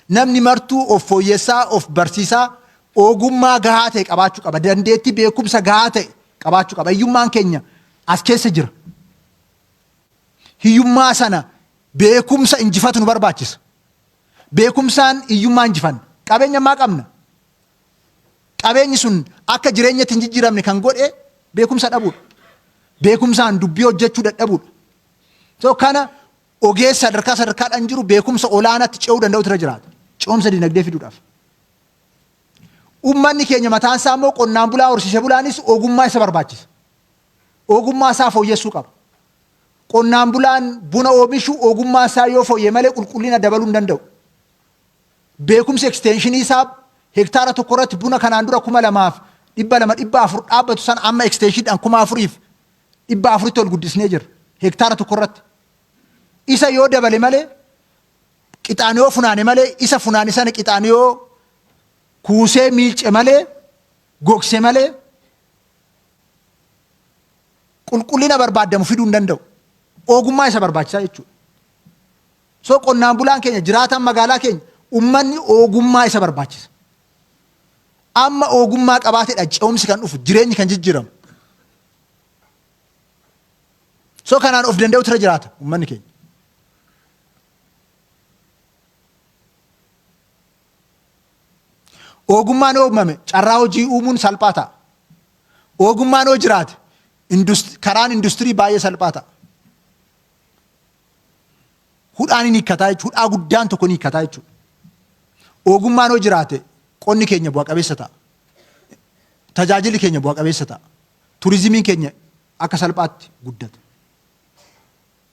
Namni martuu of fooyyessaa, of barsiisaa, ogummaa gahaa ta'e qabaachuu qaba. Dandeettii beekumsa gahaa ta'e qabaachuu qaba. Hiyyummaan keenya as keessa jira. Hiyyummaa sana beekumsa injifatu nu barbaachisa. Beekumsaan hiyyummaa injifanna. Qabeenya ammaa qabna. Qabeenyi sun akka jireenyatti hin jijjiiramne kan godhe beekumsa dhabuudha. Beekumsaan dubbii hojjechuu dadhabuudha. So kana ogeessa sadarkaa sadarkaadhaan jiru beekumsa olaanaatti ce'uu danda'utu irra jiraata. Ce'umsa dinagdee fiduudhaaf. Uummanni keenya mataan isaa immoo qonnaan bulaa horsiisee bulaanis ogummaa isa barbaachisa. Ogummaa isaa fooyyessuu qaba. Qonnaan bulaan buna oomishu ogummaa isaa yoo fooyye malee qulqullina dabaluu hin danda'u. Beekumsi eksteenshinii isaa hektaara tokko irratti buna kanaan dura 2,200 400 dhaabbatu sana amma eksteenshiidhaan 4,400tti ol guddisnee jirra. Hektaara tokko irratti. Isa yoo dabale malee qixaan yoo funaane malee isa funaane sana qixaan yoo kuusee miilce malee gogse malee qulqullina barbaadamu fiduu hin danda'u. Ogummaa isa barbaachisaa jechuudha. So qonnaan bulaan keenya jiraataan magaalaa keenya ummanni ogummaa isa barbaachisa. Amma ogummaa qabaatedha ce'umsi kan dhufu jireenyi kan jijjiiramu. So kanaan of danda'utu irra jiraata ummanni keenya. Ogummaan yoo uumame carraa hojii uumuun salphaa ta'a. Ogummaan yoo jiraate karaan industirii baay'ee salphaa ta'a. Hudhaan ni hiikkataa jechuudha. Hudhaa guddaan tokko ni hiikkataa jechuudha. Ogummaan yoo jiraate qonni keenya bu'a qabeessa ta'a. Tajaajilli keenya bu'a qabeessa ta'a. Turizimiin keenya akka salphaatti guddata.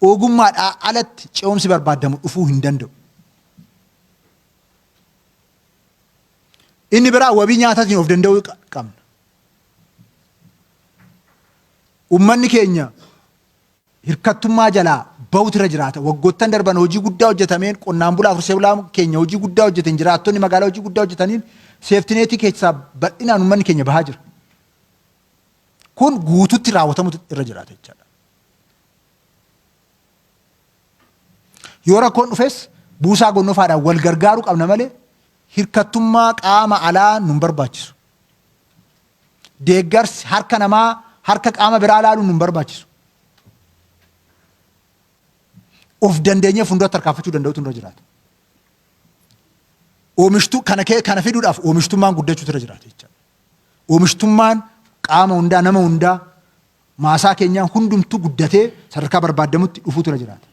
Ogummaadhaa alatti ce'umsi barbaadamu dhufuu hin danda'u. Inni biraa wabii nyaataatiin of danda'uu qabna. Uummanni keenya hirkattummaa jalaa bahutu irra jiraata. Waggoottan darban hojii guddaa hojjetameen qonnaan bulaa horsiisee bulaa keenya hojii guddaa hojjeteen jiraattonni magaalaa hojii guddaa hojjetaniin seeftineetii keessaa bal'inaan uummanni keenya bahaa jira. Kun guututti raawwatamutu irra jiraata jechaadha. Yoo rakkoon dhufes buusaa gonnofaadhaan wal gargaaruu qabna malee hirkattummaa qaama alaa nun barbaachisu. Deeggarsi harka namaa harka qaama biraa ilaaluun nun barbaachisu. Of dandeenyee fuulduratti tarkaanfachuu danda'utu nurra jiraata. Oomishtuu kana kana fiduudhaaf oomishtummaan guddachuutu irra jiraata jechaadha. Oomishtummaan qaama hundaa nama hundaa maasaa keenyaa hundumtuu guddatee sadarkaa barbaadamutti dhufuutu irra jiraata.